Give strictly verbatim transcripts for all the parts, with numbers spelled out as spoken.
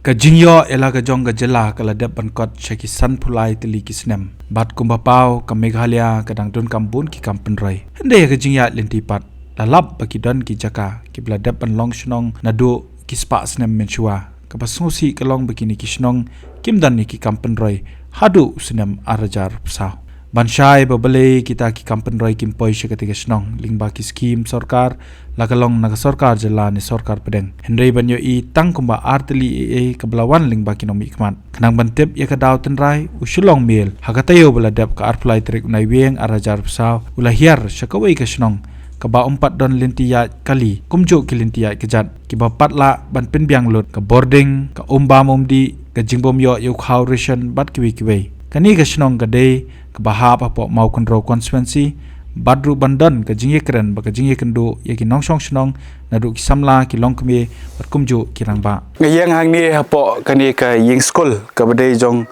Ka jingïoh ïa la ka jong ka jylla ka la dep ban kot sha ki san phew lai tylli ki snem. Bad kumba paw ka Meghalaya ka dang donkam bun ki kam pynroi. Hynrei ka jingïaid lynti pat la lap ba ki don ki jaka kiba la dep ban long shnong naduh ki spah snem mynshuwa. Kaba sngewsih ka long ba kine ki shnong kim don ïa ki kam pynroi haduh u snem ar hajar arphew saw. Ban shai ba balei kita ki kam pynroi kim poi sha kata ka shnong lyngba ki skim sorkar, la ka long na ka sorkar jylla ne sorkar pdeng. Hynrei ban ïohi tang kumba ar tylli ei ei kaba la wan lyngba ki nongmihkhmat. Khnang ban tip ïa ka daw tynrai, u Shillong Mail ha ka taïew ba la dep ka arphew lai tarik u Naiwieng ar hajar arphew saw u la hiar sha kawei ka shnong kaba ym pat don lynti ïaid kali kumjuh ki lynti ïaid kjat, kiba pat lah ban pynbiang lut, ka bording, ka um bam um dih, ka jingbym ïoh ïa u khaw ration bad kiwei kiwei. Kane ka shnong ka dei kaba hap hapoh Mawkynrew constituency, bad ruh ban don ka jingïakren bad ka jingïakynduh ïa ki nongshong shnong naduh ki samla, ki longkmie bad kumjuh ki rangbah. Nga ïeng hangne hapoh kane ka ïing skul kaba dei jong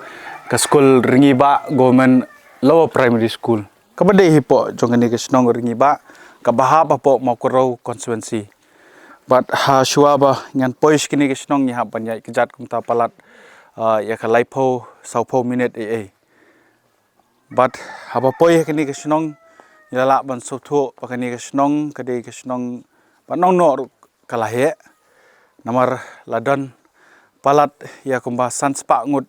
ka skul Rngibah Government Lower Primary School, kaba dei hapoh jong kane ka shnong Rngibah, kaba hap hapoh Mawkynrew constituency. Bad ha shuwa ba ngan poi sha kane ka shnong ngi hap ban ïaid kjat kumta palat, ah, ïa ka laiphew sawphew minit ei ei. Bad haba poi ha kane ka shnong ngi la lah ban sngewthuh ba kane ka shnong ka dei ka shnong ba nongnoh ruh ka la heh. Namar la don palat ïa kumba san spah ngut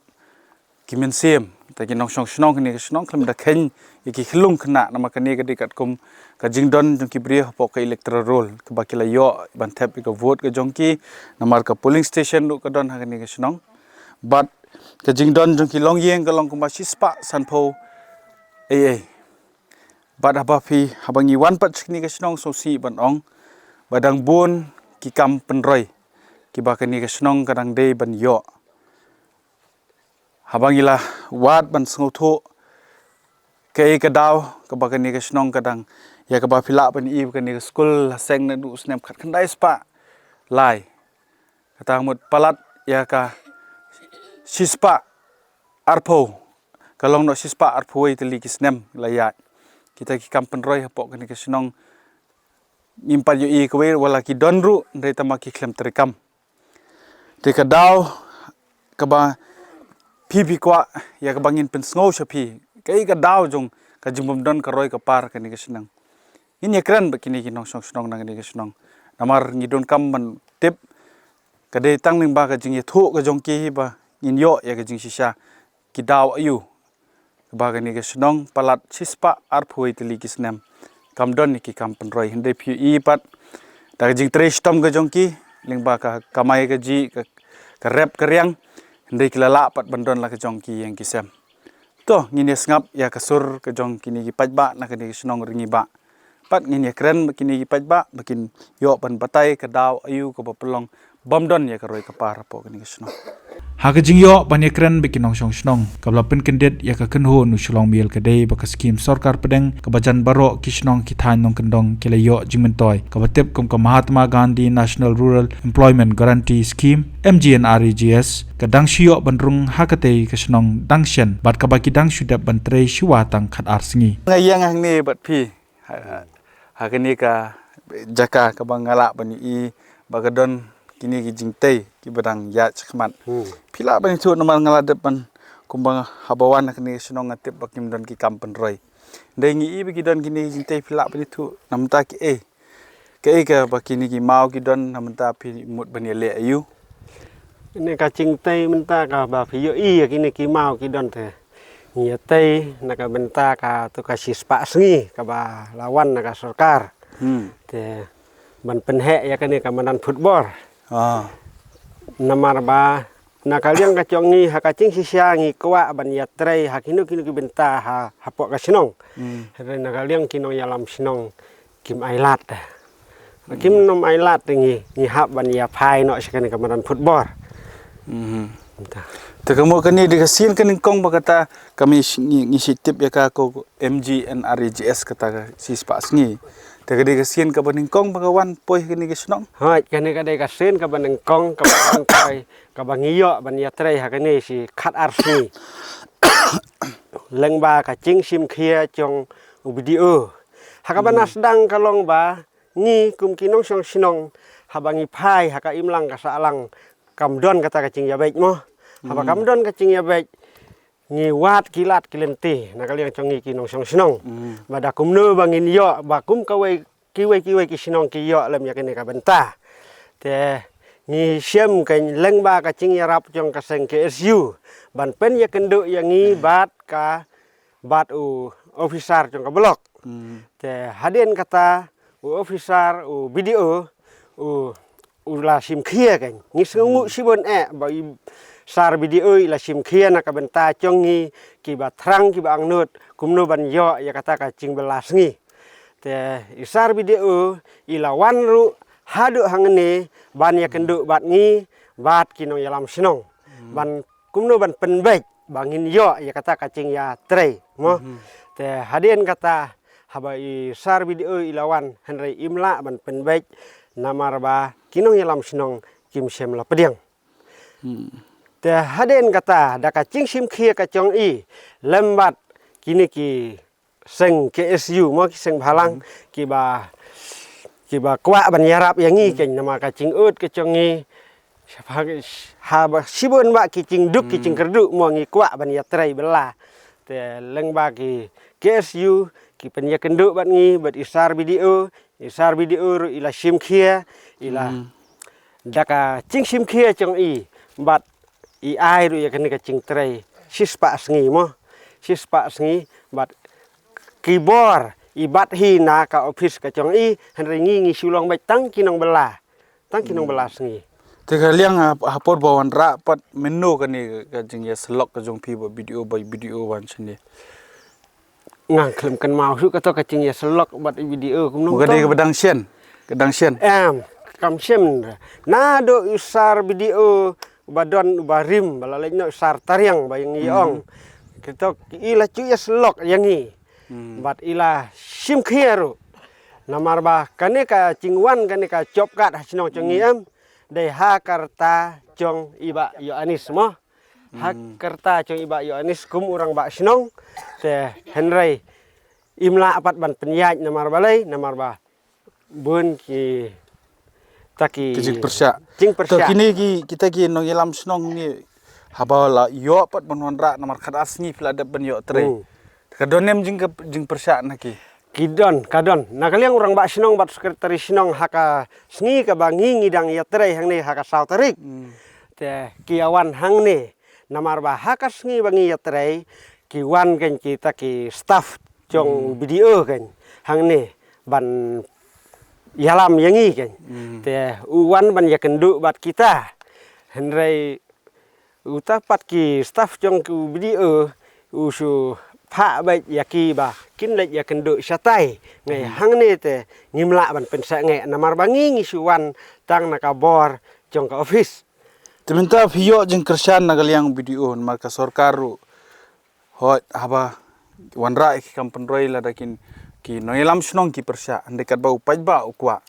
ki mynsiem, ta ki nongshong shnong kane ka shnong khlem da kheiñ ïa ki khyllung khynnah, namar kane ka dei katkum ka jingdon jong ki briew hapoh ka electoral roll kaba ki la ïoh ban thep ïa ka vote ka jong ki, namar ka polling station ruh ka don ha kane ka shnong. Bad ka jingdon jong ki longïing ka long kumba shispah sanphew ei ei. Bad haba phi, haba ngi wan pat sha kane ka shnong sngewsih ban ong ba dang bun ki kam pynroi kiba kane ka shnong ka dang dei ban ïoh. Haba ngi la wad ban sngewthuh kaei ka daw kaba kane ka shnong ka dang, ïa kaba phi lah ban ïohi ba kane ka skul la seng naduh u snem khatkhyndai spah lai. Kata mut palat ïa ka shispah arphew, ka long noh shispah arphew wei tylli ki snem la ïaid. Kita ki kam pynroi hapoh kane ka shnong ngim pat ïohi kawei, wat la ki don ruh hynrei tangba ki khlem treikam. Te ka daw kaba phi phi kwah ïa kaba ngin pynsngew sha phi, kaei ka daw jong ka jingbym don ka roi ka par kane ka shnong. Ngin ïakren bad kine ki nongshong shnong na kane ka shnong. Namar ngi donkam ban tip, ka dei tang lyngba ka jingïathuh ka jong ki hi ba ngin ïoh ïa ka jingshisha, ki daw aïu kaba kane ka shnong palat shispah arphew wei tylli ki snem kam don ïa ki kam pynroi. Hynrei phi ïohi pat da ka jingtrei shitom ka jong ki lyngba ka kamai kajih, ka, ka rep ka riang, hynrei ki la lah pat ban don la ka jong ki ïing ki sem. To, ngin ïa sngap ïa ka sur ka jong kine ki paidbah na kane ka shnong Rngibah. Pat ngin ïakren bad kine ki paidbah ba kin ïoh ban batai ka daw aïu kaba pynlong bym don ïa ka roi ka par hapoh kane ka shnong. Ha ka jingïoh ban ïakren bad ki nongshong shnong, kaba la pynkyndit ïa ka kynhun u Shillong Mail ka dei ba ka skim sorkar pdeng kaba jan baroh ki shnong ki thaiñ nongkyndong ki la ïoh jingmyntoi, kaba tip kum ka Mahatma Gandhi National Rural Employment Guarantee Scheme, M G N R E G S, ka dang shu ïoh ban rung ha katei ka shnong dang shen, bad kaba ki dang shu dep ban trei shuwa tang khatar sngi. Nga ïeng hangne bad phi ha, ha kane ka jaka kaba nga lah ban ïohi ba ka don kine ki jingtei kiba dang ïaid shakhmat. Hmm. Phi lah ban ïathuh, namar nga la dep ban, kumba haba wan ha kane ka shnong nga tip ba kim don ki kam pynroi. Hynrei ngi ïohi ba ki don kine ki jingtei, phi lah ban ïathuh na mynta kiei, kaei kaba kine ki maw ki don, na mynta phi mut ban ïaleh aïu? Kine ka jingtei mynta kaba phi ïohi ïa kine ki maw ki don te, ngi ïatei na ka bynta katu ka shispah sngi kaba la wan na ka sorkar. Hmm. Te ban pynheh ïa kane ka madan football. Ah. Namar ba na ka liang ka jong ngi ha ka jingshisha ngi kwah ban ïatrei ha kino kino ki bynta ha, hapoh ka shnong. Hmm. Hynrei na ka liang ki nongïalam shnong kim ailad. Kim, hmm, nym ailad te ngi, ngi hap ban ïa phai noh sha kane ka madan football. Mhm. Te ka mut kane dei ka sien ka nyngkong ba kata, ka mi sh-, ngi, ngi shu tip ïa ka ko M G N R E G S kata ka shispah sngi. Te ka dei ka sien kaba nyngkong ba ka wan poi kane ka shnong? Hooid, kane ka dei ka sien kaba nyngkong kaba wan poi, kaba ngi ïoh ban ïatrei ha kane shi khatar sngi. Lyngba ka jingshim khia jong u B D O. Ha kaba, hmm, na sdang ka long ba ngi kum ki nongshong shnong, haba ngi phai ha ka imlang ka sahlang, kam don kata ka jingïabeit mo. Haba kam don ka jingïabeit, ngi wad ki lad ki lynti na ka liang jong ngi ki nongshong shnong. Ba da kumno ba ngin ïoh ba kum kawei kiwei kiwei ki shnong ki ïoh lem ïa kane ka bynta. Te ngi shem ka lyngba ka jingïarap jong ka seng K S U ban pynïakynduh ïa ngi bad ka bad u officer jong ka block. Te hadien kata u officer, u B D O, u u la shim khia kan. Ngi sngew shibun eh ba i sar B D O i la shim khia na ka bynta jong ngi kiba thrang kiba angnud kumno ban ïoh ïa kata ka jingbylla sngi. Te i sar B D O i la wan ruh haduh hangne ban ïakynduh bad ngi bad ki nongïalam shnong. Ban kumno ban pynbeit ba ngin ïoh ïa kata ka jingïatrei mo. Te hadien kata haba i sar B D O i la wan hynrei im lah ban pynbeit namar ba ki nongïalam shnong kim shem la pdiang. Te hadien kata da ka jingshim khia ka jong i lem bad kine ki seng K S U mo, ki seng bhalang kiba kiba kwah ban ïarap ïa ngi kan namar ka jingud ka jong ngi. Haba shibun ba ki jingduk ki jingkyrduh mo ngi kwah ban ïatrei bylla. Te lyngba ki K S U ki pynïakynduh bad ngi bad i sar B D O, i sar B D O ruh i la shim khia, i la da ka jingshim khia jong i bad i ai ruh ïa kane ka jingtrei shispah sngi mo. Shispah sngi bad ki bor i bat hi na ka office ka jong i hynrei ngi ngi shu long beit tang ki nongbylla. Tang ki nongbylla sngi. Te ka liang ha por ba wanrah pat mynno kane ka jingïasyllok ka jong phi ba B D O ba B D O wan shane. Nga khlem kynmaw shuh kato ka jingïasyllok bad B D O kumno. Ka dei ka ba dang shen. Ka dang shen. Em, kam shen. Naduh u sar B D O ba don ba rim ba la leit noh u sar tariang ba ïa ngi ong. Kito i la ju ïasyllok ïa ngi. Bad i la shim khia ruh. Namar ba kane ka jingwan kane ka job card ha shnong jong ngi em. Dei ha ka rta jong i bah Ïoannis mo. Ha ka rta jong i bah Ïoannis kum u rangbah shnong. Te hynrei im lah pat ban pynïaid namar balei namar ba bun ki ta ki jingpyrshah. Jingpyrshah. To kine ki kita ki nongïalam shnong ngi haba la ïoh pat ban wanrah namar khatar sngi phi la dep ban ïoh trei. Ka don em jing ka jingpyrshah na ki. Ki don, ka don. Na ka liang u rangbah shnong bad sekretari shnong ha ka sngi kaba ngi ngi dang ïatrei hangne ha ka saw tarik. Te ki ïawan hangne namar ba ha ka sngi ba ngi ïatrei ki wan kan kita ki staff jong B D O kan hangne ban ïalam ïa ngi kan. Te u wan ban ïakynduh bad kita. Hynrei uta pat ki staff jong u B D O u shu phah beit ïa ki ba kin leit ïakynduh shatai. Ngai hangne te ngim lah ban pynsangeh namar ba ngi ngi shu wan tang na ka bor jong ka office. Te mynta phi ïoh jingkyrshan na ka liang B D O namar ka sorkar ruh hooid haba wanrah ïa ki kam pynroi lada kin ki nongïalam shnong ki pyrshah hynrei katba u paidbah u kwah.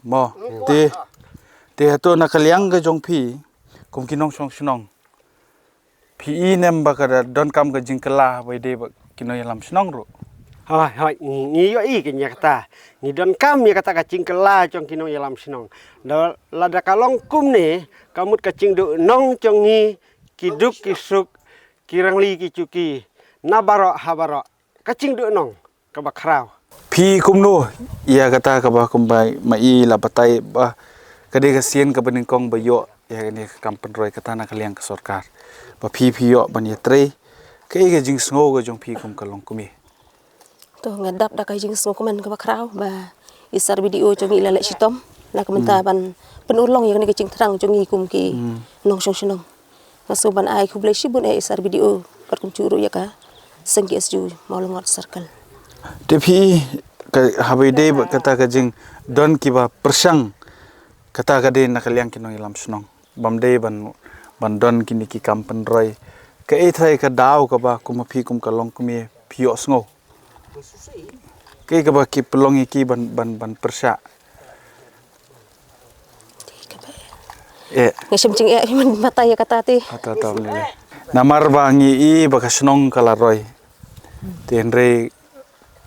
Mo te te hato na ka liang ka jong phi kum ki nongshong shnong phi i nem ba ka da donkam ka jingkylla haba ïadei bad ki nongïalam shnong ruh. Hooid hooid ngi ïohi ka ïa kata ngi donkam ïa kata ka jingkylla jong ki nongïalam shnong. Lada ka long kumne ka mut ka jingduh nong jong ngi ki duk ki suk ki rangli ki juki na baroh ha baroh ka jingduh nong kaba khraw. Phi kumno ïa kata kaba kumba ma i la batai ba ka dei ka sien kaba nyngkong ba ïoh ïa kane ka kam pynroi kata na ka liang ka sorkar ba phi phi ïoh ban ïatrei kaei ka jingsngew ka jong phi kum ka longkmie. To nga dap da ka jingsngewkmen kaba khraw ba i sar B D O jong ngi i la leh shitom na ka mynta ban pynurlong ïa kane ka jingthrang jong ngi kum ki nongshong shnong. Nga sngewbha ban ai khublei shibun eh i sar B D O bad kumjuh ruh ïa ka seng K S U Mawlyngot Circle. Te phi ka haba ïadei bad kata ka jingdon kiba pyrshang kata ka dei na ka liang ki nongïalam shnong. Bym dei ban ban don kine ki kam pynroi. Kaei trai ka daw kaba kum phi kum ka longkmie phi ïohsngew. Kaei kaba ki pynlong ïa ki ban ban ban pyrshah. Eh. Nga shem jingeh phi man batai ïa kata te. Ata ata lele. Namar ba ngi i ba ka shnong ka la roi. Te hynrei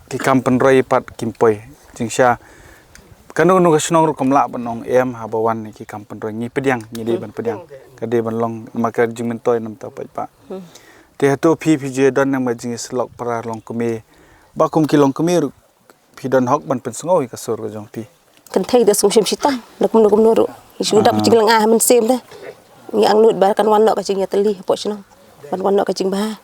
ki kam pynroi pat kim poi. Jingshisha Kano kano ka shnong ruh kam lah ban ong em haba wan ïa ki kam pynroi, ngi pdiang, ngi dei ban pdiang. Ka dei ban long namar ka jingmyntoi namar ta paidbah. Te hato phi phi ju don namar jingïasyllok para longkmie, ba kum ki longkmie ruh phi don hok ban pynsngew ïa ka sur ka jong phi. Kynthei da sum shim shitom da kumno kumno ruh. Ngi shu dap jinglang ah mynsiem da. Ngi angnud ba kan wan noh ka jingïatylli hapoh shnong, ban wan noh ka jingbha.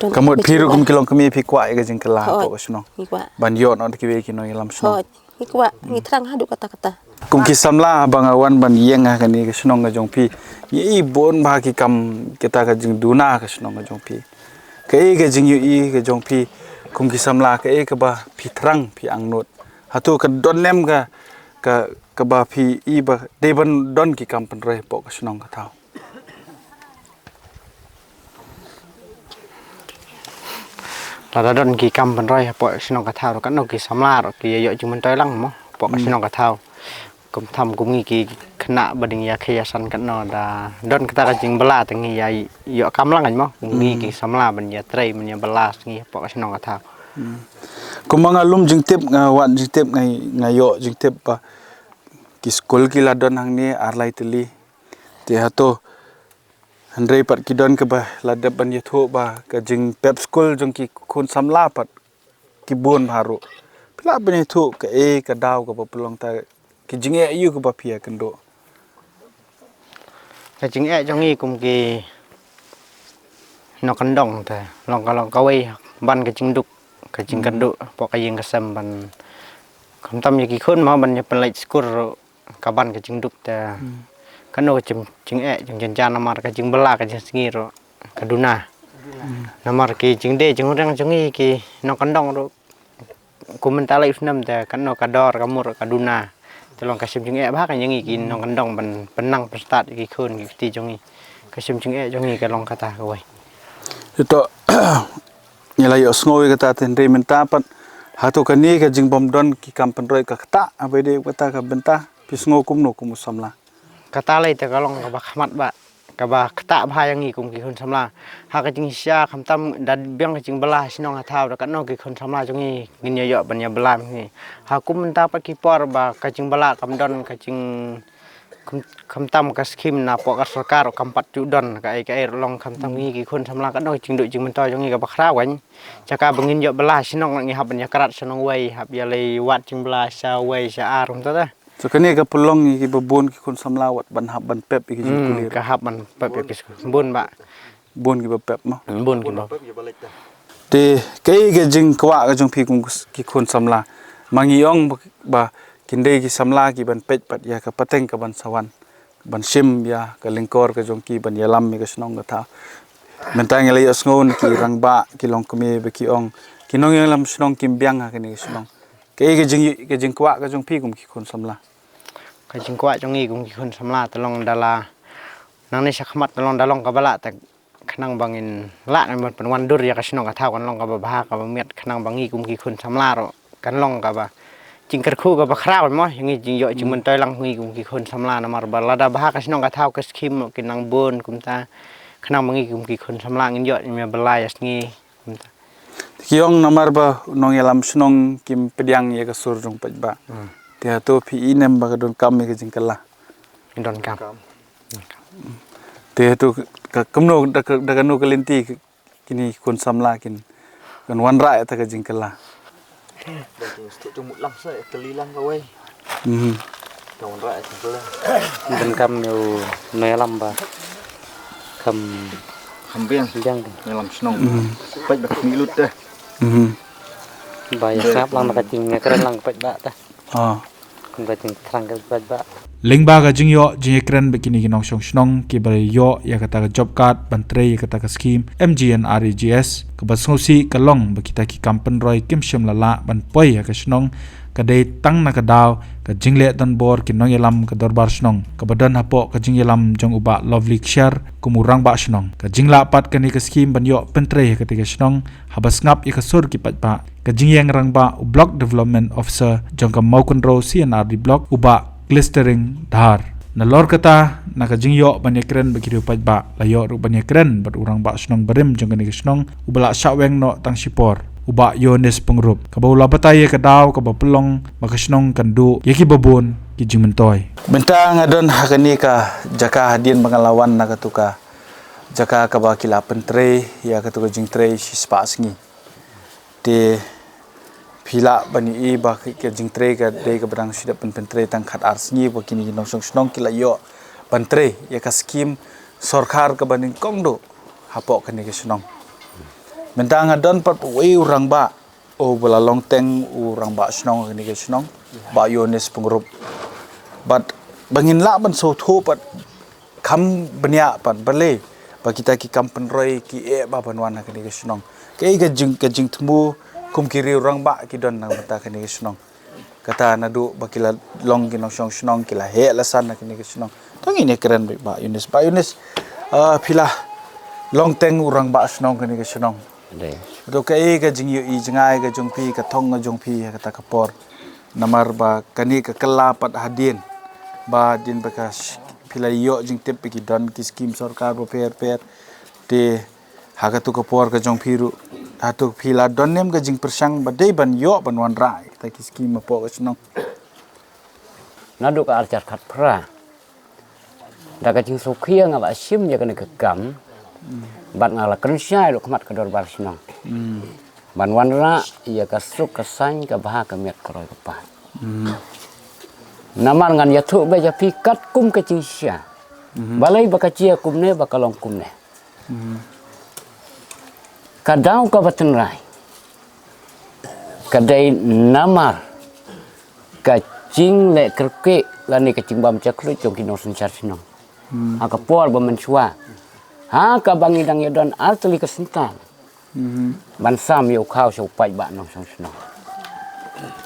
Ka mut phi ruh kum ki longkmie phi kwah ïa ka jingkylla hapoh ka shnong, ngi kwah ban ïoh noh da kiwei ki nongïalam shnong. Hooid, ngi kwah, ngi thrang haduh katta katta. Kum ki samla ba nga wan ban ïeng ha kane ka shnong ka jong phi, ngi i bun bha ki kam kita ka jingduna ka shnong ka jong phi. Kaei ka jingïohi ka jong phi kum ki samla, kaei kaba phi thrang phi angnud? Hato ka don nem ka, ka, kaba phi i ba dei ban don ki kam pynroi hapoh ka shnong ka thaw? Lada don ki kam pynroi hapoh shnong ka thaw ruh, katno ki samla ruh ki ïa ïoh jingmyntoi lang mo hapoh ka shnong ka thaw. Kum tam kum ngi ki khynnah ba dang ïa khie ïa san katno, da don kata ka jingbylla te ngi ïa ïoh kam lang mo. Kum ngi ki samla ban ïa trei ban ïa bylla ngi hapoh ka shnong ka thaw. Kumba nga lum jingtip, nga wad jingtip, nga, nga ïoh jingtip ba ki skul ki la don hangne ar lai tylli. Te hato hynrei pat ki don kiba la dep ban ïathuh ba ka jingpep skul jong ki khun samla pat ki bun bha ruh. Phi lah ban ïathuh kaei ka daw kaba pynlong ta, ki jingeh aïu kaba phi ïakynduh? Ka jingeh jong ngi kum ki nongkyndong te long ka long kawei ban ka jingduk, ka jingkynduh hapoh ka ïing ka sem ban, khamtam ïa ki khun mo ban ïa pynlait skul ruh ka ban ka jingduk te. Kano ka jing, jingeh jong jynjar namar ka jingbylla ka jingsngi ruh ka duna. Namar ki jingdei jingreng jong ngi ki nongkyndong ruh, kum mynta lei u snem te kano ka dor ka mur ka duna. Te long ka shem jingeh bha ka jong ngi ki nongkyndong ban pynnang pynstad ki khun ki kti jong ngi. Ka shem jingeh jong ngi ka long kata kawei. Ito, ngi la ïohsngew ïa kata te hynrei mynta pat, hato kane ka jingbym don ki kam pynroi ka ktah haba ïadei kata ka bynta, phi sngew kumno kum u samla? Kata lei te ka long kaba khmat bha, kaba ktah bha ïa ngi kum ki khun samla. Ha ka jingshisha khamtam da biang ka jingbylla shnong ha thaw da katno ki khun samla jong ngi ngin ïa ïoh ban ïa bylla ngi. Ha kum mynta pat ki por ba ka jingbylla kam don, ka jing kham, khamtam ka skim na poh ka sorkar kam pat ju don, kaei kaei ruh long khamtam ngi ki khun samla katno ka jingduh jingmyntoi jong ngi kaba khraw kan. Jaka ba ngin ïoh bylla shnong ngi hap ban ïa krat shnong wei, hap ïa lei wad jingbylla sha wei sha ar kumta ta. So kane ka pynlong ïa kiba bun ki khun samla wat ban hap ban pep ïa ki jingkuli. Ka hap ban pep ïa ki bun ba. Bun kiba pep mo. Bun kiba. Te kaei ka jingkwah ka jong phi kum ki khun samla? Ma ngi ong ba, ba kin dei ki samla ki ban peit pat ïa ka pateng ka ban sa wan, ban shim ïa ka lyngkor ka jong ki ban ïalam ïa ka shnong ka thaw. Mynta ngi la ïohsngew na ki rangbah ki longkmie ba ki ong ki nongïalam shnong kim biang ha kane ka shnong. Kaei ka jing, ka jingkwah ka jong phi kum ki khun samla? Ka jingkwah jong ngi kum ki khun samla te long da la, nangne sha khmat te long da long kaba lah te khnang ba ngin lah ngan ban pynwandur ïa ka shnong ka thaw kan long kaba bha kaba miat khnang ba ngi kum ki khun samla ruh kan long kaba jingkyrkhu kaba khraw mo, ïa ngi jingïoh jingmyntoi lang ngi kum ki khun samla namar ba lada bha ka shnong ka thaw ka skim ruh kin nang bun kumta khnang ba ngi kum ki khun samla ngin ïoh ïa bylla ïa sngi kumta. Ki ong namar ba nongïalam shnong kim pdiang ïa ka sur jong paidbah. Te hato phi i nem ba ka donkam ïa ka jingkylla? Donkam. Te hato ka, kumno da ka, da kano ka lynti kine ki khun samla kin, kin wanrah ïa ta ka jingkylla? Ba jingstad jong mut lang sa ïa kylli lang kawei. Ka wanrah ïa jingkylla. Donkam ïa u nongïalam ba kham, kham biang. Biang. Nongïalam shnong. Peit ba khmih lut te. Ba ïa sngap lang ba ka jingkren lang peit ba te. Kumba jingthrang ka paidbah. Lyngba ka jingïoh jingïakren bad kine ki nongshong shnong kiba ïoh ïa kata ka job card ban trei ïa kata ka skim M G N R E G S, kaba sngewsih ka long ba kita ki kam pynroi kim shym la lah ban poi ha ka shnong, ka dei tang na ka daw ka jingleh donbor ki nongïalam ka dorbar shnong kaba don hapoh ka jingïalam jong u Bah Lovely Kshiar kum u rangbah shnong. Ka jinglah pat kane ka skim ban ïoh pyntrei ha kata ka shnong haba sngap ïa ka sur ki paidbah, ka jingïeng rangbah u Block Development Officer jong ka Mawkynrew C and R D Block, u Bah Glistering Dhar. Nalor kata, na ka jingïoh ban ïakren bad ki riew paidbah, la ïoh ruh ban ïakren bad u rangbah shnong barim jong kane ka shnong, uba la shah weng noh tang shipor. u Bah Yonis Pyngrope, kaba u la batai ïa ka daw kaba pynlong ba ka shnong kan duh ïa ki babun ki jingmyntoi. Mynta nga don ha kane ka jaka hadien ba nga la wan na katu ka jaka kaba ki la pyntrei ïa katu ka jingtrei shispah sngi. Te phi lah ban ïohi ba ka, ka jingtrei ka dei kaba dang shu dep pyn, pyntrei tang khatar sngi ba kine ki nongshong shnong ki la ïoh ban trei ïa ka skim sorkar kaba nyngkong duh hapoh kane ka shnong. Mynta nga don pat uwei u rangbah, uba la long teng u rangbah shnong kane ka shnong, Bah Yonis Pyngrope. Bad ba ngin lah ban sngewthuh pat kham bniah pat balei ba kita ki kam pynroi ki eh ba ban wan ha kane ka shnong. Kaei ka jing, ka jingthmu kum ki riew rangbah ki don na ka bynta kane ka shnong. Kata naduh ba ki la long ki nongshong shnong, ki la heh la san ha kane ka shnong. To ngin ïa kren beit Bah Yonis. Bah Yonis, ah, phi la long teng u rangbah shnong kane ka shnong. Dei. To kaei ka jingïohi jngai ka jong phi, ka thong ka jong phi ha kata ka por. Namar ba kane ka kylla pat hadien ba hadien ba ka sh-, phi la ïoh jingtip ba ki don ki skim sorkar bapher bapher. Te ha katu ka por ka jong phi ruh, hato phi la don ne em ka jingpyrshang ba dei ban ïoh ban wanrah kita ki skim hapoh ka shnong? Naduh ka ar hajar khatphra, da ka jingsngewkhia nga la shim ïa kane ka kam. Bad nga la kren shai ruh khmat ka dorbar shnong ban wanrah ïa ka suk ka saiñ, ka bha ka miat ka roi ka par. Namar ngan ïathuh beit ïa phi katkum ka jingshisha. Balei ba ka jia kumne, ba ka long kumne. Ka daw kaba tynrai ka dei namar ka jingleh kyrkieh lane ka jingbam jakhlud jong ki nongsynshar shnong. Ha ka por ba mynshuwa, ha kaba ngi dang ïadon ar tylli ka syntar ban sam ïa u khaw sha u paidbah nongshong shnong.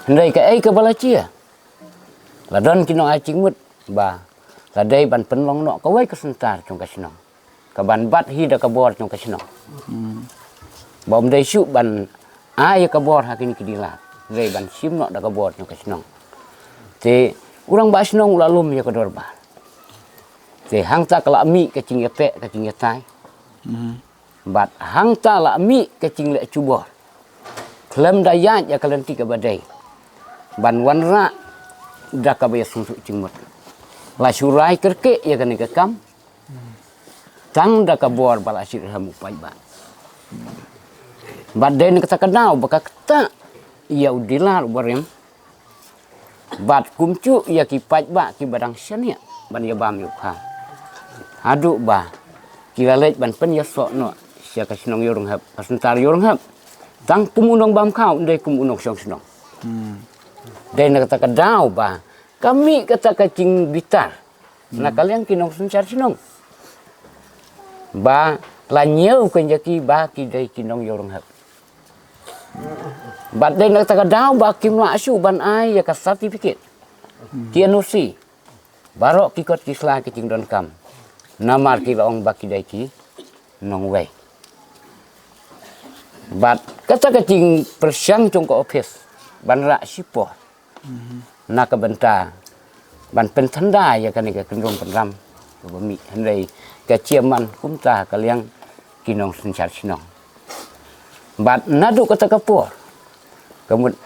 Hynrei kaei kaba la jia, la don ki nongai jingmut ba la dei ban pynlong noh kawei ka syntar jong ka shnong, ka ban bat hi da ka bor jong ka shnong. Ba ym dei shuh ban ai ïa ka bor ha kine ki dealer, dei ban shim noh da ka bor jong ka shnong. Te u rangbah shnong u la lum ïa ka dorbar. Te hangta ka la mih ka jingïapeh ka jingïatai. Bad hangta la mih ka jingleh jubor khlem da ïaid ïa ka lynti kaba dei ban wanrah da kaba ïasngewthuh jingmut. La shu rai kyrkieh ïa kane ka kam tang da ka bor ba la shitrhem u paidbah. Bad dei na kata ka daw ba ka ktah ïa u dealer uba rim. Bad kumjuh ïa ki paidbah kiba dang shaniah ban ïa bam ïa u khaw, haduh ba ki la leit ban pynïasoh noh sha ka shnong Ïewrynghep, ka syntar Ïewrynghep, tang kum u nongbam khaw, ym dei kum u nongshong shnong. Dei na kata ka daw ba ka mih kata ka jingbitar na ka liang ki nongsynshar shnong ba la ñiew kynja ki ba ki dei ki nong Ïewrynghep. Bad dei na kata ka daw ba kim lah shuh ban ai ïa ka certificate, ki N O C, baroh ki kot ki sla ki jingdonkam, namar ki la ong ba ki dei ki nongwei. Bad kata ka jingpyrshang jong ka ophis ban rah shipor na ka bynta ban pynthynda ïa kane ka kyndong pynram kaba mih, hynrei ka chairman kumta ka liang ki nongsynshar shnong. Bad naduh kata ka por ka mut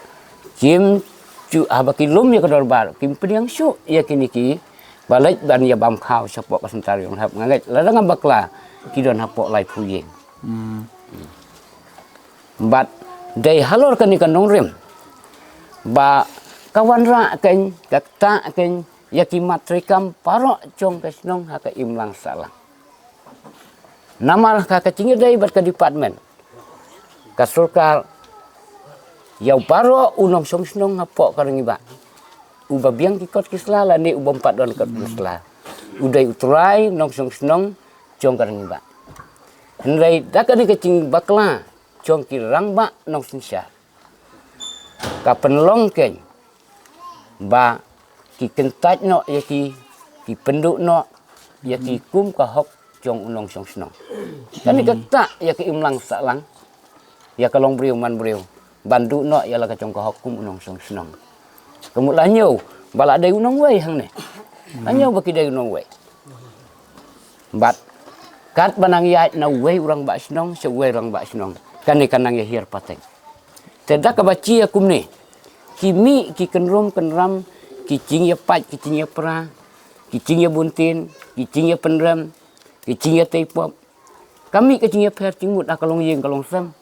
kim ju, haba ki lum ïa ka dorbar kim pdiang shuh ïa kine kiba leit ban ïa bam khaw shapoh ka syntar Ïewrynghep. Nga ngeit lada ngam bakla ki don hapoh laiphew ïing. Bad dei halor kane ka nongrim ba ka wanrah kein, ka ktah kein ïa ki mat treikam baroh jong ka shnong ha ka imlang sahlang. Namar ha ka jingïadei bad ka department, ka sorkar, ïa u baroh u nongshong shnong hapoh ka Rangiba, uba biang ki kot ki sla lane uba ym pat don kot ki sla, u dei u trai nongshong shnong jong ka Rangiba. Hynrei da kane ka jingbakla jong ki rangbah nongsynshar, ka pynlong kein ba ki kyntait noh ïa ki, ki pynduh noh ïa ki kum ka hok jong u nongshong shnong. Kane ka ktah ïa ka imlang sahlang, ïa ka longbriew manbriew ban duh noh ïa la ka jong ka hok kum u nongshong shnong. Ka mut la ñiew ba la dei u nongwei hangne, la ñiew ba ki dei u nongwei. Bad katba nang ïaid na uwei u rangbah shnong sha uwei u rangbah shnong, kane ka nang ïa hiar pateng. Te da kaba chia kumne, ki mih ki kynrum kynram, ki jingïapait ki jingïapra, ki jingïabuntin, ki jingïapynrem, ki jingïateipop. Ka mih ka jingïapher jingmut ha ka longïing ka longsem,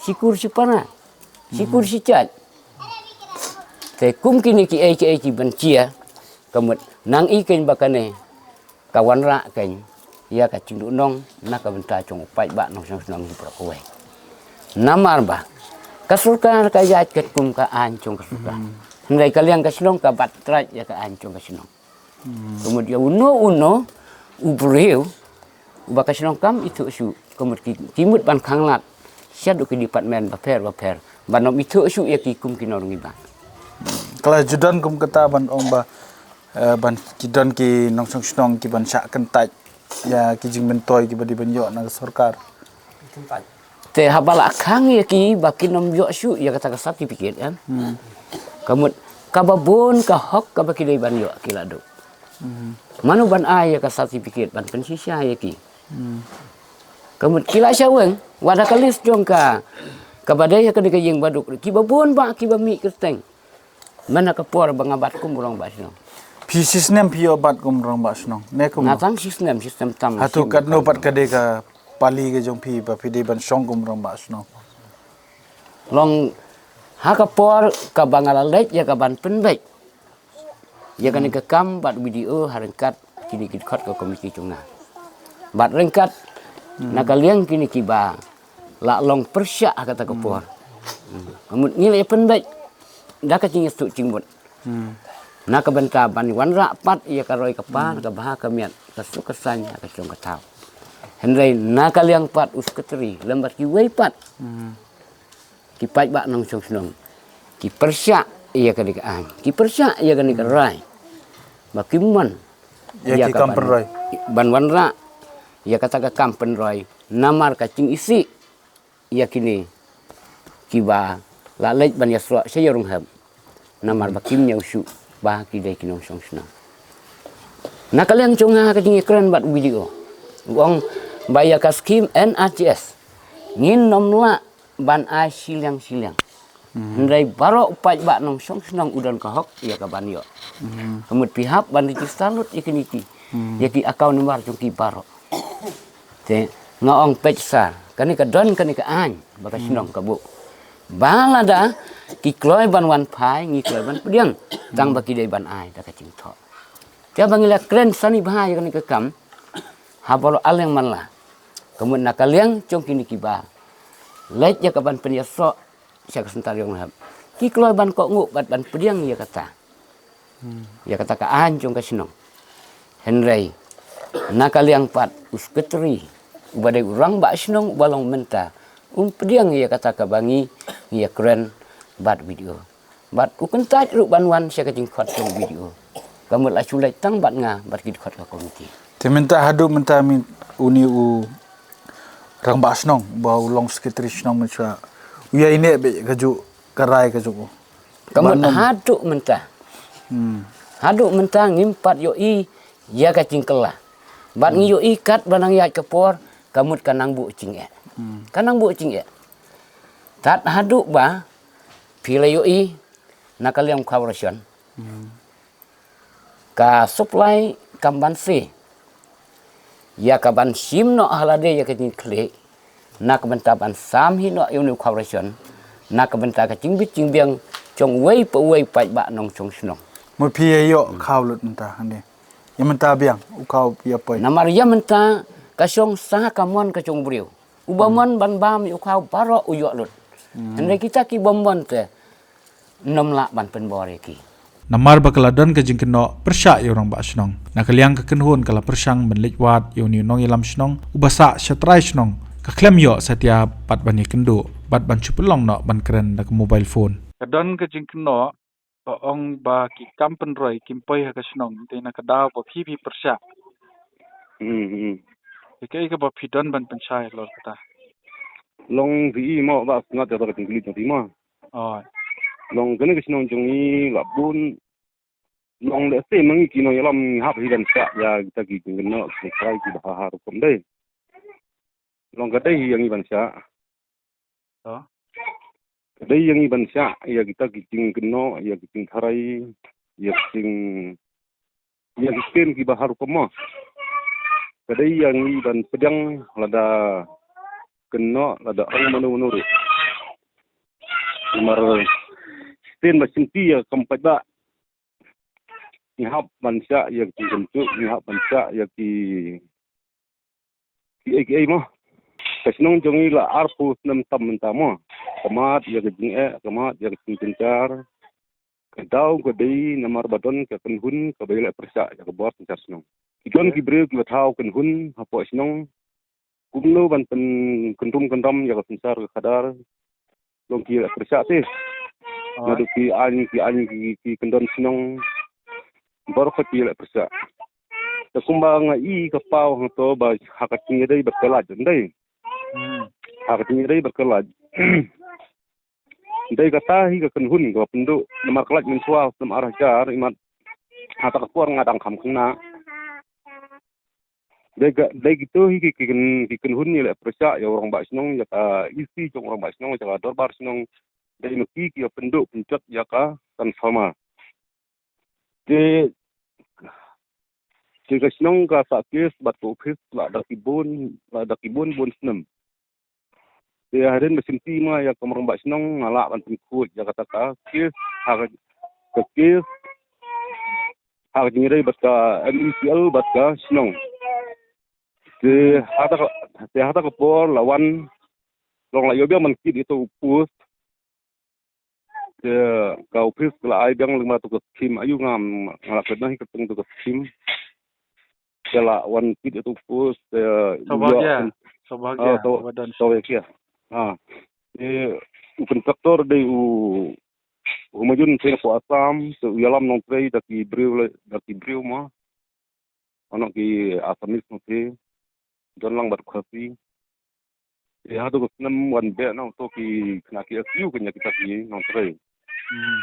shi kur shi para, shi kur shi jait. Te kum kine kiei kiei ki ban chia, ka mut nang i keiñ ba kane ka wanrah keiñ ïa ka jingduhnong na ka bynta jong u paidbah nongshong shnong hi baroh kawei. Namar ba ka sorkar ka ïaid katkum ka aiñ jong ka sorkar. Hynrei ka liang ka shnong ka bat trai ïa ka aiñ jong ka shnong. Ka mut ïa uno uno u briew uba ka shnong kam ithuh shuh, ka mut ki, ki mut ban khanglad shaduh ki department bapher bapher ban ym ithuh shuh ïa ki kum ki nongïalam. Ka la ju don kum kata ban ong ba, eh, ban ki don ki nongshong shnong ki ban shah kyntait ïa ki jingmyntoi kiba dei ban ïoh na ka sorkar. Te haba la khang ïa ki ba kin ym ïoh shuh ïa kata ka certificate, em. Ka mut kaba bun ka hok kaba ki dei ban ïoh ki la duh. Mano ban ai ïa ka certificate ban pynshisha ïa ki? Ka mut ki la shah weng, wat ha ka list jong ka, kaba dei ha kane ka ïing baduk, kiba bun ba kiba mih kyrteng. Mynta ka por ba nga bat kum u rangbah shnong. Phi shi snem phi ïoh bat kum u rangbah shnong ne kum? Nga tang shi snem, shi snem tam. Hato katno pat ka dei ka pali ka jong phi ba phi dei ban shong kum u rangbah shnong? Long ha ka por kaba nga la leit ïa ka ban pynbeit ïa kane ka kam bad video ha ryngkat kine ki dkhot ka komiti jong nga. Bad ryngkat na ka liang kine kiba la long pyrshah ha kata ka por. Ka mut ngi la ïa pynbeit da ka jingïathuh jingmut na ka bynta ban wanrah pat ïa ka roi ka par, ka bha ka miat, ka suk ka saiñ ha ka shnong ka thaw. Hynrei na ka liang pat u sekretari lem bad kiwei pat ki paidbah nongshong shnong ki pyrshah ïa kane ka aiñ, ki pyrshah ïa kane ka rai ba kim mon ïa ki kam pynroi, ban wanrah ïa kata ka kam pynroi namar ka jingisih ïa kine kiba la leit ban ïasoh sha ïarung hep. Namar ba kim ñiew shuh ba ki dei ki nongshong shnong. Na ka liang jong nga ha ka jingïakren bad u video, u ong ba ïa ka skim N R G S ngin nym lah ban ai shiliang shiliang. Hynrei baroh u paidbah nongshong shnong u don ka hok ïa ka ban ïoh. Ka mut phi hap ban register lut ïa kine ki, ïa ki account number jong ki baroh. Te nga ong peit sar, kane ka don kane ka aiñ ba ka shnong ka buh. Ba lada ki kloi ban wan phai, ngi kloi ban pdiang tang ba ki dei ban ai da ka jingthoh. Te ba ngi la kren sani bha ïa kane ka kam ha baroh arliang man la. Ka mut na ka liang jong kine kiba leit ïa ka ban pynïasoh sha ka center ïarung hep, ki kloi ban kohnguh bad ban pdiang ïa kata, ïa kata ka aiñ jong ka shnong. Hynrei na ka liang pat u sekretari uba dei u rangbah shnong uba long mynta um pdiang ïa kata kaba ngi, ngi ïakren bad video. Bad u kyntait ruh ban wan sha ka jingkhot jong video. Ka mut la shu leit tang bad nga bad ki dkhot ka komiti. Te mynta haduh mynta mynta une u rangbah shnong ba u long sekretari shnong mynshwa u ïai neh beit kajuh ka rai kajuh u. Ka mut haduh mynta. Haduh mynta ngim pat ïohi ïa ka jingkylla. Bad ngi ïohi katba nang ïaid ka por ka mut ka nang buh jingeh. Ka nang buh jingeh. Tad haduh ba phi la ïohi na ka liang u khaw ration, ka supply kam banse ïa ka ban shim noh ha lade ïa ka jingkhlieh na ka bynta ban sam hi noh ïa une u khaw ration na ka bynta ka jingbit jingbiang jong uwei pa uwei paidbah nongshong shnong. Mut phi ïa ïoh khaw lut mynta hangne, ïa mynta biang u khaw ïa poi. Namar ïa mynta ka shong sa ka mon ka jong u briew. Uba mon ban bam ïa u khaw baroh u ïoh lut. Hynrei kita ki bym mon te nym lah ban pynbor ïa ki. Namar ba ka la don ka jingkynnoh pyrshah ïa u rangbah shnong, na ka liang ka kynhun ka la pyrshang ban leit wad ïa une u nongïalam shnong uba sah sha trai shnong, ka khlem ïoh satia bad ban ïakynduh bad ban shu pynlong noh ban kren da ka mobile phone. Ka don ka jingkynnoh ba ong ba ki kam pynroi kim poi ha ka shnong, te na ka daw ba phi phi pyrshah. Hmm, hmm. Ïa kaei kaba phi don ban pynshai halor kata? Long phi i mo ba sngat ïa ka jingkylli jong phi mo. Oi. Long kane ka shnong jong ngi la bun. Long lehse ma ngi ki nongïalam ngi hap hi ban shah ïa kita ki jingkynnoh ki pynshai kiba ha ha rukom dei. Long ka dei hi ïa ngi ban shah. To. Ka dei ïa ngi ban shah ïa kita ki jingkynnoh, ïa ki jingtharai, ïa ki jing, ïa ki ktien kiba har rukom mo. Ka dei ïa ngi ban pdiang lada kynnoh, lada ong mano mano ruh. Namar ktien ba shimti ïa ka kam paidbah. Ngi hap ban shah ïa ki jingkynnoh, ngi hap ban shah ïa ki ki ei ki ei mo. Ka shnong jong ngi la arphew snem tam mynta mo. Ka mad ïa ka jingeh, ka mad ïa ka jingjynjar. Ka daw ka dei namar ba don ka kynhun kaba ïaleh pyrshah ïa ka bor synshar shnong. Ki don ki briew kiba thaw kynhun hapoh shnong. Kumno ban pyn, kynrum kynram ïa ka synshar ka khadar. Long ki ïaleh pyrshah te. Naduh ki aiñ, ki aiñ ki, ki kyndon shnong. Baroh ki ïaleh pyrshah. Te kumba nga i ka paw hangto ba ha ka jingïadei bad ka lait, ym dei. Hmm. Ha ka jingïadei bad ka lait. Dei kata hi ka kynhun kaba pynduh namar ka lait mynshuwa snem ar hajar, imat ha ta ka por nga dang kham khynnah. Dei ka, dei kito hi ki, ki kyn, ki kynhun ïaleh pyrshah ïa u rangbah shnong, ïa ka E C jong u rangbah shnong, ïa ka dorbar shnong. Dei ma ki ki ïa pynduh pynjot ïa ka transformer. Te, te ka shnong ka sah kes bad ka ophis la da ki bun, la da ki bun bun snem. Te hadien ba shimti ma ïa ka rangbah shnong nga lah ban pynkhuid ïa kata ka kes, ha ka, ka kes ha ka jingïadei bad ka M E C L bad ka shnong. Te hata ka, te hata ka por la wan, long la ïoh biang ban kit ïa uto u post. Te ka ophis ka la ai biang lyngba tu ka skim, ayu ngam, nga la klet noh hi ka tu ka skim. Te la wan kit ïa uto u post, te Saubhagya. Ïoh, Saubhagya, ah, Sau-, Saubhagya. Saubhagya. Ah. Te u kontraktor dei u, u Majun Singh ko Assam, te u ïalam nongtrei da ki briew le, da ki briew ma. Ono ki Assamese mo ki, don lang bad Khasi. Te ha tu ka snem wan beh na to ki khynnah ki S U kynja kita ki nongtrei. Hmm.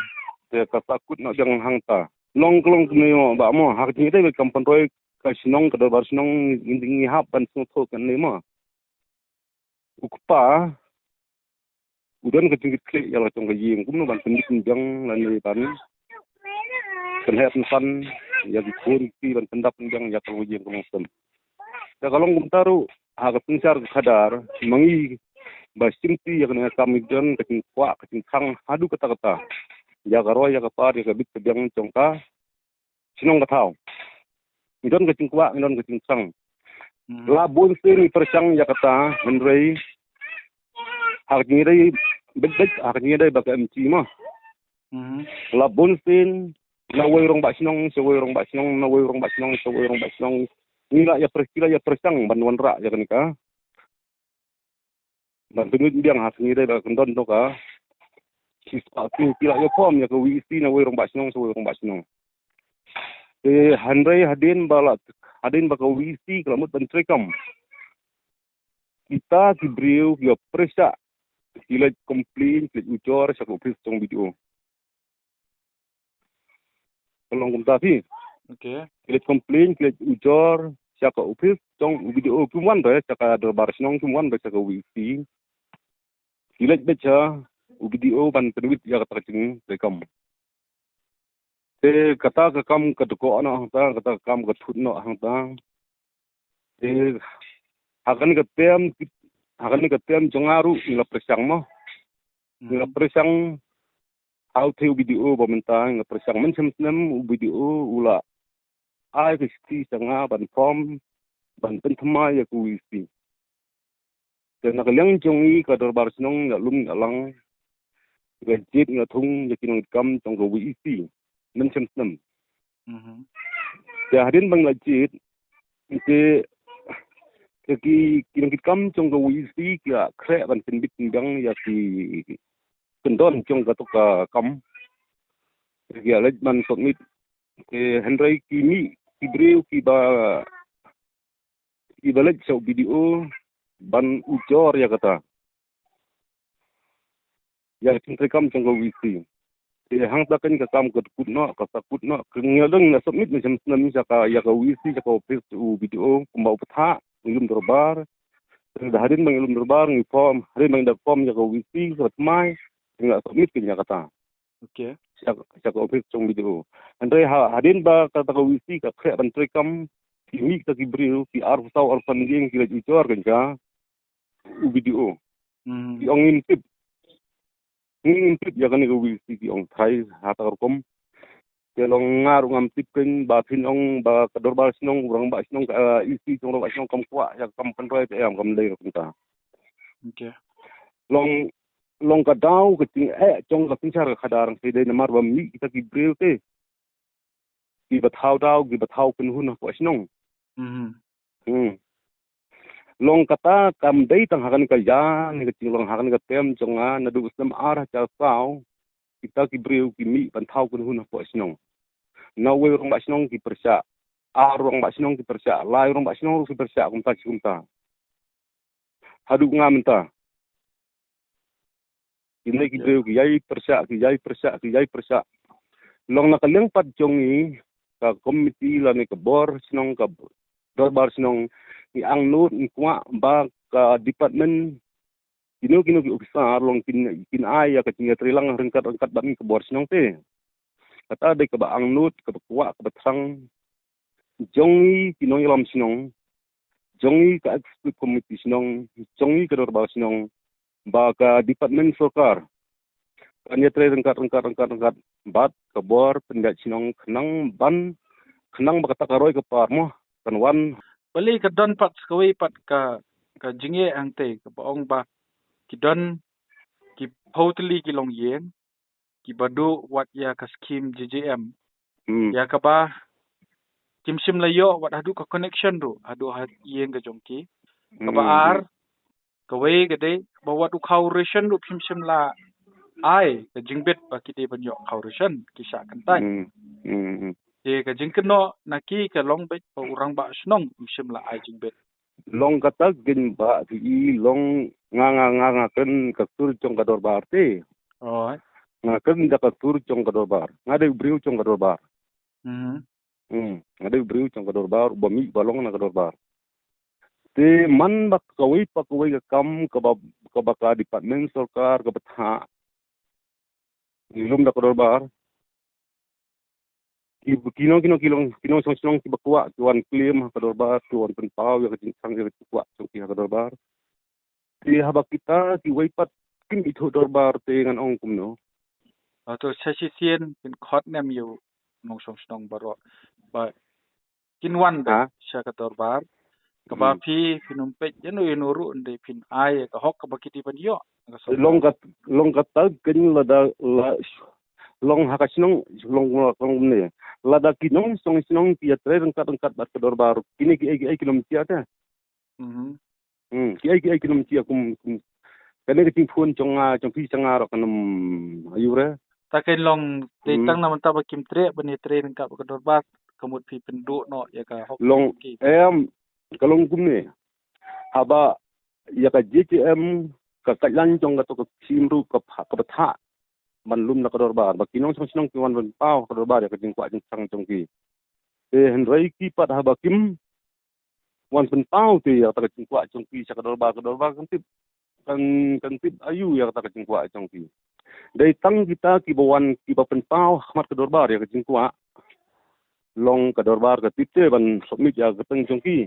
Te ka sah kut na biang hangta. Long ka long kane mo, ba mo, ha ka jingïadei bad kam pynroi ka shnong, ka dorbar shnong, ngi, ngi hap ban sngewthuh kane mo. U kpa u don ka jingkitkhlieh ïa la ka jong ka ïing, kumno ban pynbit pynbiang lane ban pynheh pynsan ïa ki khun ki, ban pyndap pynbiang ïa ka long ïing ka long sem. Te ka long kumta ruh ha ka synshar ka khadar, ma ngi ba shimti ïa kane ka kam, ngi don ka jingkwah ka jingthrang haduh katta katta ïa ka roi ïa ka par, ïa ka bit ka biang jong ka shnong ka thaw. Ngi don ka jingkwah, ngi don ka jingthrang. Hmm. La bun sien ngi pyrshang ïa kata, hynrei ha ka jingïadei beit beit, ha ka jingïadei bad ka M T ma. Hmm. La bun sien, na wei rangbah shnong sha wei rangbah shnong, na wei rangbah shnong sha wei rangbah shnong, ngi la ïa pyr-, ki la ïa pyrshang ban wanrah ïa kane ka ban pynwit pynbiang ha ka jingïadei bad ka kyndon to ka. Ki spah ki, ki la ïa form ïa ka V E C na wei rangbah shnong sha wei rangbah shnong. Te hynrei hadien ba la, hadien ba ka V E C ka la mut ban treikam, kita ki briew ki ïa pyrshah, ki leit complain, ki leit ujor sha ka ophis jong B D O. Ka long kumta phi. Okay. Ki leit complain, ki leit ujor sha ka ophis jong u B D O, kim wan re sha ka dorbar shnong, kim wan re sha ka V E C. Ki leit beit sha u B D O ban pynwit ïa kata ka jingtreikam. Te kata ka kam ka dkoh noh hangta, kata ka kam ka thut noh hangta. Te ha kane ka term, ha kane ka term jong nga ruh ngi la pyrshang mo. Ngi la pyrshang ha u thei u B D O ba mynta, ngi la pyrshang mynshem snem u B D O u la ai ka shithi sha nga ban form, ban pynthymmai ïa ka V E C. Te na ka liang jong ngi ka dorbar shnong, ngi la lum ngi la lang, ngi la jied ngi la thung ïa ki nongkitkam jong ka V E C mynshem snem. Mhm. Te hadien ba ngi la jied, te, te ki, ki nongkitkam jong ka V E C ki la khreh ban pynbit pynbiang ïa ki kyndon jong kato ka kam. Te ki la leit ban submit. Te hynrei ki mih ki briew kiba, kiba leit sha u B D O ban ujor ïa kata, ïa ka jingtreikam jong ka V E C. Te hangta kane ka kam ka kut noh, ka sah kut noh, ka ngi la dang la submit mynshem snem sha ka, ïa ka V E C, sha ka ophis u B D O, kumba u pathah, ngi lum dorbar. Te da hadien ba ngi lum dorbar, ngi form, hadien ba ngi da form ïa ka V E C, ka thymmai. Ki la submit kane ïa kata. Okay. Sha, sha ka office jong B D O. Hynrei ha, hadien ba kata ka V C ka khreh ban treikam, ki mih kita ki briew, ki arphew saw arphew san ïing ki la ujor kane ka, u B D O. Hmm. Ki ong ngim tip. Ngim tip ïa kane ka V C, ki ong trai ha kata ka rukom. Te long nga ruh ngam tip kein ba phin ong ba ka dorbar shnong, u rangbah shnong, ka, eh, E C jong rangbah shnong kam kwah ïa ka kam pynroi te em, kam dei ruh kumta. Okay. Long, long ka daw ka jingeh jong ka synshar ka khadar, te dei namar ba mih kita ki briew te, kiba thaw daw, kiba thaw kynhun hapoh shnong. Mhm. Hmm. Long kata kam dei tang ha kane ka ïa, ne ka jinglong ha kane ka term jong nga, naduh u snem ar hajar saw, kita ki briew ki mih ban thaw kynhun hapoh shnong. Nau wei rangbah shnong ki pyrshah, ar rangbah shnong ki pyrshah, lai rangbah shnong ruh ki pyrshah, kumta shi kumta. Haduh nga mynta. Kine ki briew ki ïai pyrshah, ki ïai pyrshah, ki ïai pyrshah. Long na ka liang pat jong ngi, ka komiti lane ka bor shnong, ka dorbar shnong, ngi angnud, ngi kwah ba ka department, kino kino ki officer long kin, kin ai ïa ka jingïatreilang ryngkat ryngkat bad ngi ka bor shnong te. Kata dei kaba angnud, kaba kwah, kaba thrang jong ngi ki nongïalam shnong, jong ngi ka executive committee shnong, jong ngi ka dorbar shnong, ba ka department sorkar kan ïatrei ryngkat, ryngkat, ryngkat, ryngkat bad ka bor pynïaid shnong khnang ban, khnang ba kata ka roi ka par mo kan wan. Balei ka don pat sa kawei pat ka, ka jingeh hangtei, kaba ong ba ki don ki phew tylli ki longïing kiba duh wat ïa ka skim J J M. Hmm. Ïa kaba kim shym la ïoh wat haduh ka connection ruh haduh ha ïing ka jong ki. Kaba, hmm, ar, kawei ka dei ba wat u khaw ration ruh phim shym la ai ka jingbit ba ki dei ban ïoh khaw ration, ki shah kyntait. Hmm. Hmm, hmm. Te ka jingkynnoh na ki ka long beit ba u rangbah shnong um shym la ai jingbit. Long kata kein ba ki i long nga, nga, nga, nga kren ka sur jong ka dorbar te. Alright. Nga kren da ka sur jong ka dorbar. Nga dei u briew jong ka dorbar. Mhm. Hmm, nga dei u briew jong ka dorbar, ba mih ba long na ka dorbar. Te man ba kawei pa kawei ka kam kaba, kaba ka department sorkar kaba thah ngi lum da ka dorbar. Ki, kino, kino, kino, kino shnong shnong kiba kwah, ki wan claim ha ka dorbar, ki wan pynpaw ïa ka jingthrang, ïa ka jingkwah jong ki ha ka dorbar. Te haba kita kiwei pat kim ithuh dorbar te ngan ong kumno? Hato sa shisien kin khot nem ïa u nongshong shnong baroh ba kin wan da, ha, sha ka dorbar. Kaba, hmm, phi, phin ym peit ïano ïano ruh, ynda phin ai ka hok kaba ki dei ban ïoh. Long ka, long kata kein lada, la, long ha ka shnong, long, long ne. Lada ki nongshong shnong ki ïatrei ryngkat ryngkat bad ka dorbar, kine kiei kiei kin ym jia te. Mhm. Hmm, kiei kiei kin ym jia kum, kum. Kane ka jingphone jong nga, jong phi jong nga ruh kan ym aiu re. Ta kein long, te, hmm, tang na mynta ba kim treh ban ïatrei ryngkat bad ka dorbar, ka mut phi pynduh noh ïa ka hok long ki. Em, ka long kumne. Haba ïa ka J J M, ka kaitlaiñ jong kato ka skim ruh ka pha-, kaba thah ban lum na ka dorbar. Ba ki nongshong shnong ki wan pynpaw ka dorbar ïa ka jingkwah jingthrang jong ki. Te hynrei ki pat haba kim wan pynpaw te ïa kata ka jingkwah jong ki sha ka dorbar, ka dorbar kan tip, kan, kan tip aiu ïa kata ka jingkwah jong ki. Dei tang kita kiba wan, kiba pynpaw ha khmat ka dorbar ïa ka jingkwah, long ka dorbar ka tip te ban submit ïa ka kyrteng jong ki.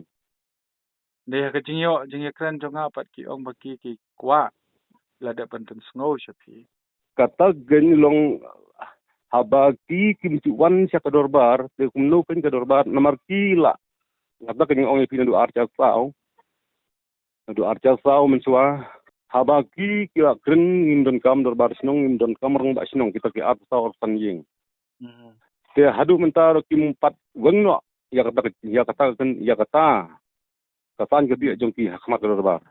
Dei ha ka jingïoh jingïakren jong nga pat ki ong ba ki, ki kwah la dep ban pynsngew sha phi. Kata kein long haba ki kim ju wan sha ka dorbar, te kumno kein ka dorbar, namar ki la. Kata kein ong ïa phi naduh ar hajar saw. Naduh ar hajar saw mynshuwa. Haba ki, ki la kren ngim donkam dorbar shnong, ngim donkam rangbah shnong, kita ki arphew saw arphew san ïing. Hmm. Te haduh mynta ruh kim pat weng noh ïa kata, ïa kata, ïa kata. Ka san ka biang jong ki ha khmat ka dorbar.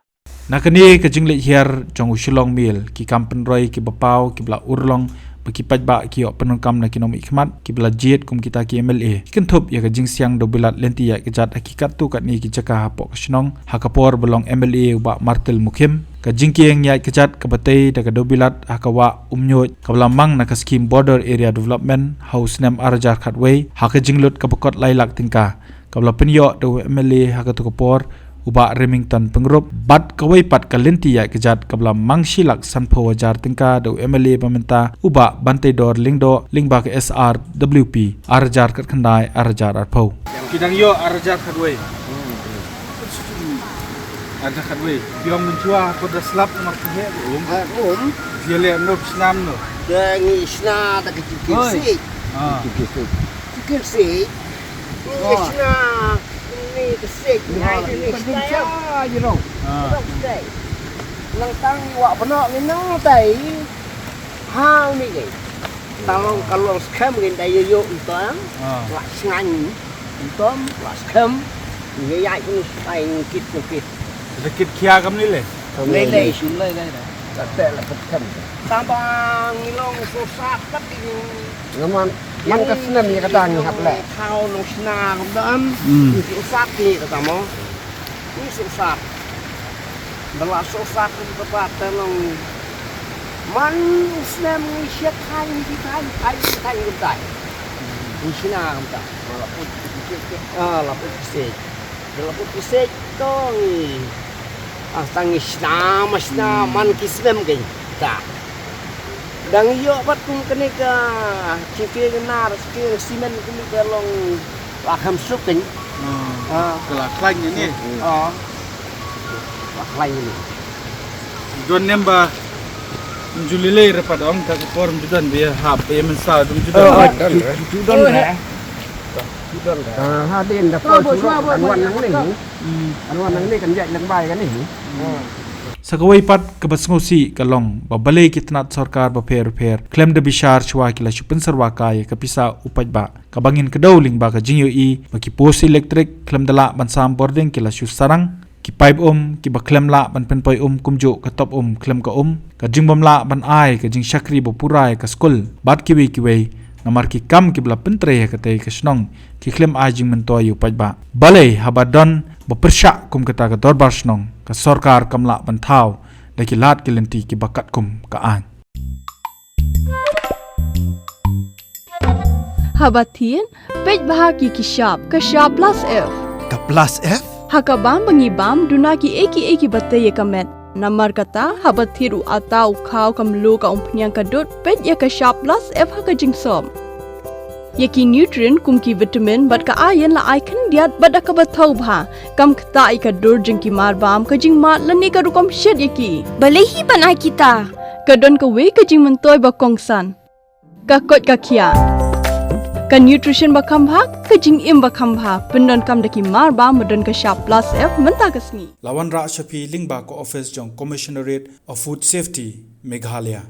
Na kane ka jingleit hiar jong u Shillong Mail, ki kam pynroi kiba paw kiba la urlong ba ki paidbah ki ïoh pyndonkam na ki nongmihkhmat kiba la jied kum kita ki M L A, ki kynthup ïa ka jingsiang dewbilat lynti ïaid kjat ha ki katto katne ki jaka hapoh ka shnong ha ka por ba long M L A u Bah Martil Mukhim. Ka jingkieng ïaid kjat kaba tei da ka dewbilat ha ka wah Umñiuid kaba la mang na ka skim Border Area Development ha u snem ar hajar khatwei ha ka jinglut kaba kot lai lak tyngka, kaba la pynïoh da u M L A ha kato ka por, u Bah Remington Pyngrope, bad kawei pat ka lynti ïaid kjat kaba la mang shi lak sanphew hajar tyngka da u M L A ba mynta, u Bah Banteidor Lyngdoh, lyngba ka S R W P, ar hajar khatkhyndai, ar hajar arphew. Ki dang ïoh ar hajar khatwei. Ar hajar khatwei. Phi ong mynshuwa ko da slap namar ki heh, um. Ah, um. Phi leh no, phi snam no. Da ngi shna da ka jingkit. Oi. Sik. Ah. Jingkit sik. Jingkit sik. Ngi shna, ngi ka sik, ngi ai ngi shna ïa. Ah. Nang tang wa bano ngi nang tai. Ha, ngi ngi. Tang long ka long skhem ngi da ïoh ïoh nto. Ah. Wa sngan nto, wa skhem. Ngi ai ngi ai ngi kit ngi kit. Da kit khia kam ni le. Lei lei, shim lei lei. Ka te la pat kan. Tang ba ngi long sosat pat ngi. Nga man, man ka snem ïa ka dang ngi hap leh. Thau nong shna kam dam. Hmm. Ngi sosat ngi ka tamo. Ngi sosat. Ba la sosat ngi ka pat ta nong. Man snem ngi shet thai ngi thai thai thai ngi thai. Ngi shna kam ta. Ah, la put ki sej. Dang la put ki sej to ngi. Ah, tang ngi shna, ma shna, hmm, man ki snem kein. Ta. Dang ïoh pat kum kane ka, ki ke nar, ki simen kane ka long la kham suk kein. Hmm. Ah. Ka la khlaiñ ne. Ah. La khlaiñ ne. Don nem ba Juli lei re pat ong ka por judon be hap be men sa dum judon. Oh, oh, judon re. Judon re. Judon re. Ah, ha din da por suro kan wan nang ni. Hmm. Kan wan nang ni kan jai lang bai kan ni. Hmm. Sa kawei pat kaba sngewsih ka long ba balei ki tnat sorkar bapher bapher khlem da bishar shuwa ki la shu pynsyrwa kai ka pisa u paidbah. Kaba ngin kdew lyngba ka jingïohi ba ki post elektrik khlem da lah ban sam bording ki la shu sarang. Ki paip um, kiba khlem lah ban pynpoi um kumjuh ka top um khlem ka um, ka jingbym lah ban ai ka jingshakri ba pura ïa ka skul, bad kiwei kiwei, namar ki kam kiba la pyntrei ha katei ka shnong, ki khlem ai jingmyntoi ïa u paidbah. Balei haba don ba pyrshah kum kata ka dorbar shnong, ka sorkar kam lah ban thaw da ki lad ki lynti kiba katkum ka aiñ. Haba thied, peit bha ki ki shap, ka shap plus F. Ka plus F? Ha ka bam ba ngi bam, duna ki ei ki ei kiba tei ïa ka met. Namar kata, haba thied u ata u khaw ka mluh ka umphniang ka dud, peit ïa ka shap plus F ha ka jingsop. Ïa ki nutrient kum ki vitamin bad ka iron la ai khyndiat bad da kaba thaw bha. Kam ktah ïa ka dur jong ki mar bam, ka jingmad lane ka rukom shet ïa ki. Balei hi ban ai kita? Ka don kawei ka jingmyntoi ba kongsan. Ka koit ka khiah. Ka nutrition ba kham bha, ka jingim ba kham bha. Pyndonkam da ki mar bam ba don ka shap plus F mynta ka sngi. La wanrah sha phi lyngba ka office jong Commissionerate of Food Safety, Meghalaya.